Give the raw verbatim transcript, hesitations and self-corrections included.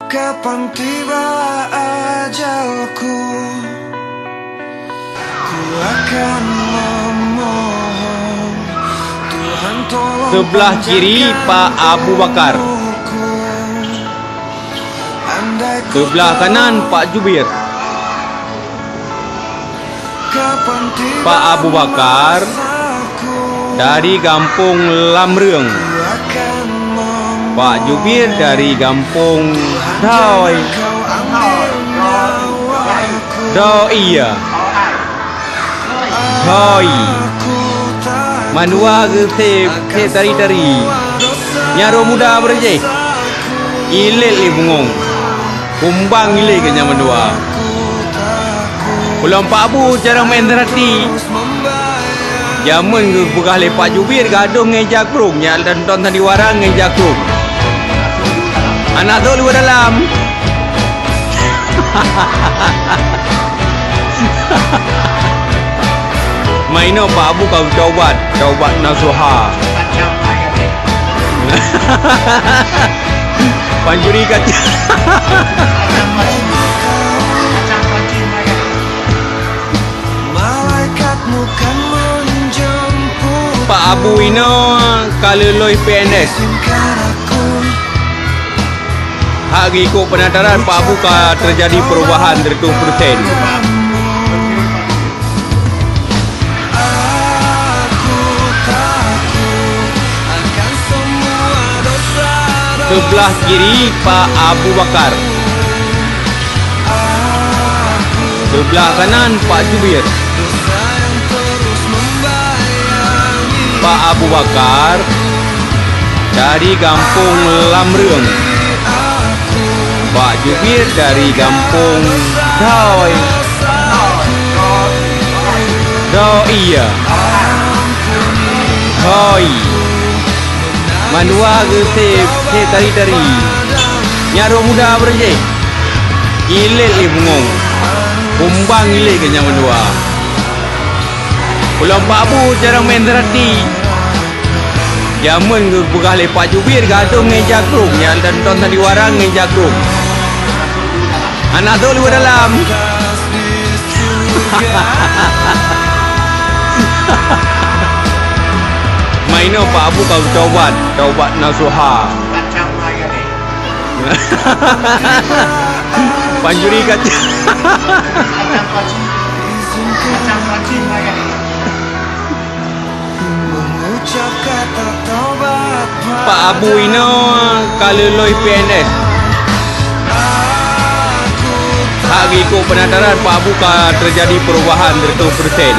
Kapan tiba ajalku, ku akan memohon, Tuhan, tolong. Sebelah kiri, panjangkan Pak Abu Bakar. Umurku. Andai ku. Sebelah kanan, Pak Jubir. Pak Abu Bakar dari Gampông Lamreung. Pak Jubir dari Gampông Doi. Doi, ya. Doi. Mandua geuseb, seb tari-tari. Nyan roh muda beureujéh. Ilét lé bungöng. Kumbang ilé keu nyan mandua. Ulôn Pak Abu carông meu'en seurati. Jameun geupeugah lé Pak Jubir gadoh ngon ija krông, nyan lôn ton sandiwara ngon ija krông. Anak sôk luwa dalam. Mainoe Pak Abu ka geutobat, tobat nasuha. Pancuri kaca. Pak Abu inoe ka lulus P N S. Hak geuikot peunataran Pak Abu ka teujadi peurubahan seratus persen. Sebelah kiri, Pak Abu Bakar. Sebelah kanan, Pak Jubir. Pak Abu Bakar dari Gampông Lamreung. Pak Jubir dari Gampông Doi. Doi, ya. Doi. Mandua geuseb, seb tari-tari. Nyan roh muda beureujéh. Ilét lé bungöng. Kumbang ilé keu nyan mandua. Ulôn Pak Abu carông meu'en seurati. Jameun geupeugah lé Pak Jubir gadoh ngon ija krông, nyan lôn ton sandiwara ngon ija krông. Anak sôk luwa dalam. Mainoe Pak Abu ka geutobat, tobat nasuha. Pancuri kaca. Pak Abu inoe ka lulus P N S. Hak geuikot peunataran Pak Abu ka teujadi peurubahan seratus persen.